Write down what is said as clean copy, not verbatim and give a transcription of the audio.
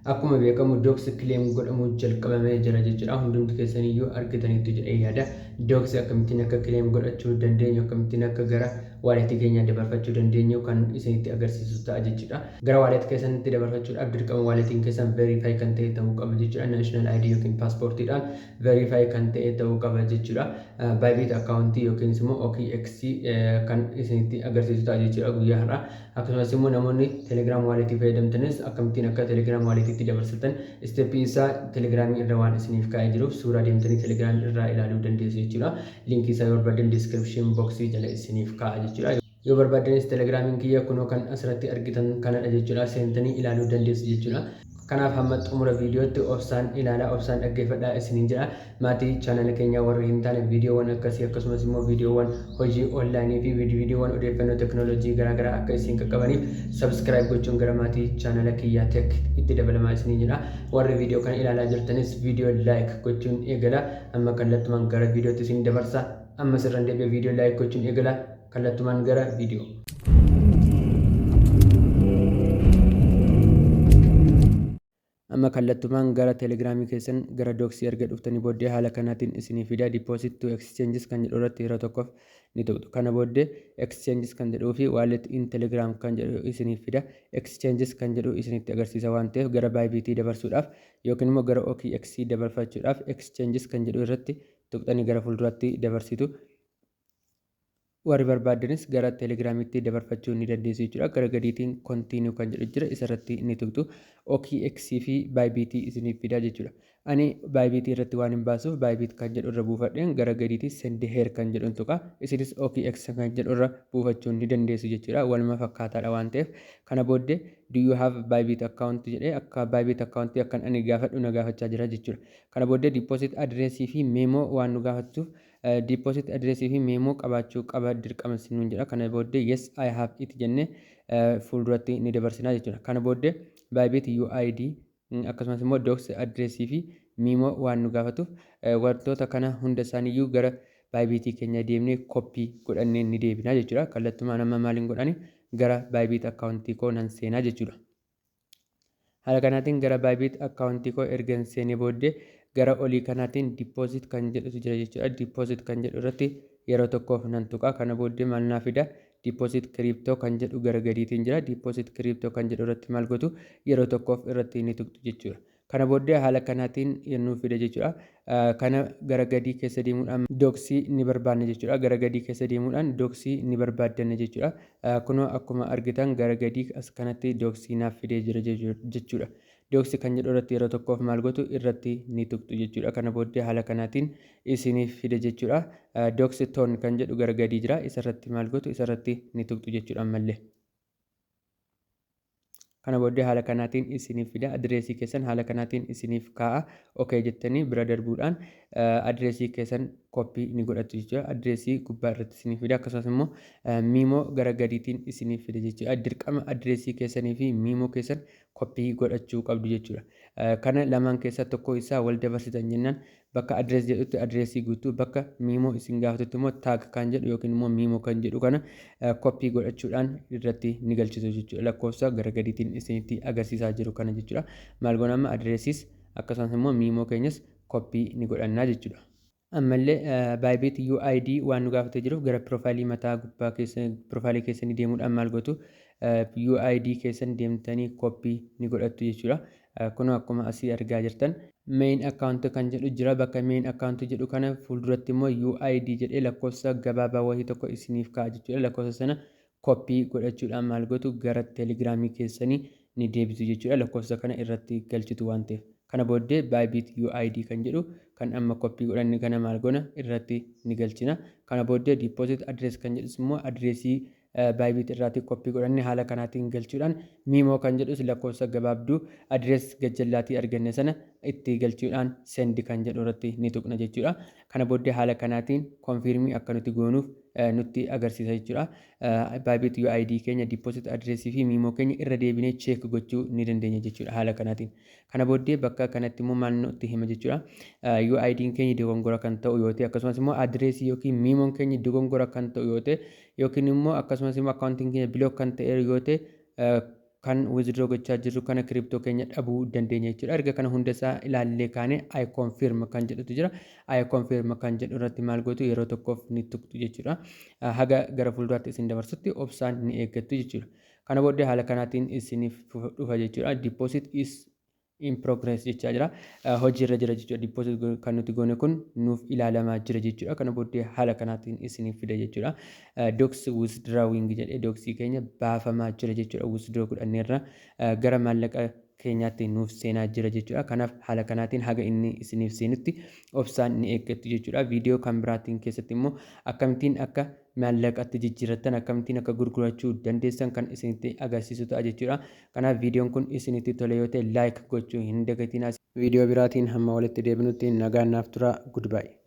Akkuma beekamu Dogs claim godhamuu jalqabamee jira jechuudha. Hundumti keessaniyyuu argitaniittu jedhee yaada. Dogs akkamittiin akka claim godhachuu dandeenyu, akkamittiin akka gara walletii keenyaa dabarfachuu dandeenyu kan isinitti agarsiisu ta'a jechuudha. Gara wallet keessanitti dabarfachuudhaaf dirqama walletiin keessan verify kan ta'e ta'uu qaba jechuudha. National ID yookiin paaspoortiidhaan verify kan ta'e ta'uu qaba jechuudha. Bybit accountii yookiinis immoo OKX kan isinitti agarsiisu ta'a jechuudha guyyaa har'aa. Akkasumas immoo namoonni Telegram walletii fayyadamtanis akkamittiin akka Telegram walletiitti dabarsatan steppii isaa Telegramii irra waan isiniif kaa'ee jiruuf suuraa deemtanii Telegram irraa ilaaluu dandeessu jechuudha. Linkii isaa yoo barbaadan description boxii jala isiniif kaa'a jechuudha. Yoo barbaaddanis Telegramiin kiyya kunoo kan asirratti argitan kanadha jechuudha. Seentanii ilaaluu dandeessu jechuudha. Kanaaf hamma xumura viidiyootti obsaan ilaalaa, obsaan dhaggeeffadhaa isiniin jedha. Maatii chaanala keenyaa warri hin taane viidiyoowwan akkasii, akkasumas immoo viidiyoowwan hojii onlineii fi viidiyoowwan odeeffannoo teekinooloojii garaagaraa akka isin qaqqabaniif subscribe gochuun gara maatii chaanala kiyyaa tech itti dabalamaa isiniin jedha. Warri viidiyoo kana ilaalaa jirtanis viidiyoo like gochuun eegala. Amma kallattumaan gara viidiyootti isin dabarsa. Amma sirran deebi'ee viidiyoo like gochuun eegala. Kallattumaan gara viidiyoo. Amma kallattumaan gara Telegramii keessan gara Dogsii erga dhuftanii booddee haala kanaatiin isinii fida. Deposit to exchanges kan jedhu irratti yeroo tokkoof ni tuqxu. Kana booddee exchanges kan jedhuu fi wallet in Telegram kan jedhu isiniif fida. Exchanges kan jedhu isinitti agarsiisa waan ta'eef gara Bybit dabarsuudhaaf yookiin immoo gara OKX dabarfachuudhaaf exchanges kan jedhu irratti tuqxanii gara fuulduraatti dabarsitu. Warri barbaaddanis gara Telegramitti dabarfachuu ni dandeessu jechuudha. Gara gadiitiin continue kan jedhu jira, isarratti ni tuqxu. OKX fi Bybit isiniif fida jechuudha. Ani Bybit irratti waan hin baasuuf Bybit kan jedhu irra buufadheen gara gadiitti send here kan jedhuun tuqa. Isinis OKX kan jedhu irra buufachuu ni dandeessu jechuudha. Waluma fakkaataadha waan ta'eef. Kana booddee "Do you have Bybit account?" jedhee akka Bybit account akkan ani gaafadhu na gaafachaa jira jechuudha. Kana booddee deposit address fi memo waan nu gaafachuuf deposit address fi memo qabaachuu qaba dirqama sinuun jedha. Kana booddee "Yes, I have it" jennee fuulduratti ni dabarsinaa jechuudha. Kana booddee Bybit UID, akkasumas immoo Dogs address fi memo waan nu gaafatuuf wantoota kana hunda isaaniiyyuu gara Bybit keenya deemnee copy godhannee ni deebinaa jechuudha. Kallattumaan amma maaliin godhani gara Bybit accountii koo nan seenaa jechuudha. Haala kanaatiin gara Bybit accountii koo erga seenee booddee gara olii kanaatiin deposit kan jedhutu jira jechuudha. Deposit kan jedhu irratti yeroo tokkoof nan tuqa. Kana booddee maal naa fida? Deposit crypto kan jedhu gara gadiitiin jira. Deposit crypto kan jedhu irratti maal gootu? Yeroo tokkoof irratti ni tuqxu jechuudha. Kana booddee haala kanaatiin nuu fida jechuudha. Kana gara gadii keessa deemuudhaan Dogsii ni barbaanna jechuudha. Gara gadii keessa deemuudhaan Dogsii ni barbaaddanna jechuudha. Kunoo akkuma argitan gara gadii as kanatti Dogsii naaf fidee jira jechuudha. Dogs kan jedhu irratti yeroo tokkoof maal gootu? Irratti ni tuqxu jechuudha. Kana booddee haala kanaatiin isiniif fida jechuudha. Dogs TON kan jedhu gara gadii jira. Isarratti maal gootu? Isarratti ni tuqxu jechuudha ammallee. Kana booddee haala kanaatiin isiniif fida. Adireesii keessan haala kanaatiin isiniif kaa'a. Okay jettanii bira darbuudhaan adireesii keessan copy ni godhattu jechuudha. Adireesii gubbaa irratti isiniif fida. Akkasumas immoo memo gara gadiitiin isiniif fida jechuudha. Dirqama adireesii keessanii fi memo keessan copy godhachuu qabdu jechuudha. Kana lamaan keessaa tokko isaa wal dabarsitan jennaan bakka address jedhutti adireesii guutuu, bakka memo isin gaafatutti immoo tag kan jedhu yookiin immoo memo kan jedhu kana copy godhachuudhaan irratti ni galchitu jechuudha. Lakkoofsa gara gadiitiin isinitti agarsiisaa jiru kana jechuudha. Maal goona amma? Adireesiis akkasumas immoo memo keenyas copy ni godhannaa jechuudha. Ammallee Bybit UID waan nu gaafatee jiruuf gara profileii mataa gubbaa keessa profileii keessanii deemuudhaan maal gootu? UID keessan deemtanii copy ni godhattu jechuudha. Kunoo akkuma asii argaa jirtan main account kan jedhu jira. Bakka main account jedhu kana fuulduratti immoo UID jedhee lakkoofsa gabaabaa wayii tokko isiniif kaa'a jechuudha. Lakkoofsa sana copy godhachuudhaan maal gootu? Gara Telegramii keessanii ni deebisu jechuudha. Lakkoofsa kana irratti galchitu waan ta'eef. Kana booddee Bybit UID kan jedhu kan amma copy godhanne kana maal goona? Irratti ni galchina. Kana booddee deposit address kan jedhus immoo adireesii Bybit irraatii copy godhanne haala kanaatiin galchuudhaan, memo kan jedhus lakkoofsa gabaabduu address gajjallaatii arganne sana itti galchuudhaan send kan jedhu irratti ni tuqna jechuudha. Kana booddee haala kanaatiin confirmii akka nuti goonuuf nutti agarsiisa jechuudha. Bybit UID keenya, deposit addressii fi memo keenya irra deebinee check gochuu ni dandeenya jechuudha haala kanaatiin. Kana booddee bakka kanatti immoo maal nutti hima jechuudha? UID'n keenya dogongora kan ta'u yoo ta'e, akkasumas immoo adireesii yookiin memoon keenya dogongora kan ta'u yoo ta'e, yookiin immoo akkasumas immoo accountiin keenya block kan ta'e yoo ta'e Kan withdraw gochaa jirru kana crypto keenya dhabuu dandeenya jechuudha. Erga kana hunda isaa ilaallee kaane, "I confirm" kan jedhutu jira. "I confirm" kan jedhu irratti maal gootu? Yeroo tokkoof ni tuqxu jechuudha. Haga gara fuulduraatti isin dabarsutti obsaan ni eeggattu jechuudha. Kana booddee haala kanaatiin isiniif dhufa jechuudha. "Deposit is in progress" jechaa jira. Hojiirra jira jechuudha. Deposit kan nuti goone kun nuuf ilaalamaa jira jechuudha. Kana booddee haala kanaatiin isiniif fida jechuudha. "Dogs withdrawing" jedhee Dogsii keenya baafamaa jira jechuudha. Withdraw godhanneerra, gara maallaqa keenyaatti nuuf seenaa jira jechuudha. Kanaaf haala kanaatiin haga inni isiniif seenutti obsaan ni eeggattu jechuudha. Viidiyoo kan biraatiin keessatti immoo akkamittiin akka maallaqatti jijjiirrattan, akkamittiin akka gurgurachuu dandeessan kan isinitti agarsiisu ta'a jechuudha. Kanaaf viidiyoon kun isinitti tole yoo ta'e, like gochuu hin dagatinaa. Viidiyoo biraatiin hamma walitti deebinutti nagaan naaf tura. Goodbye.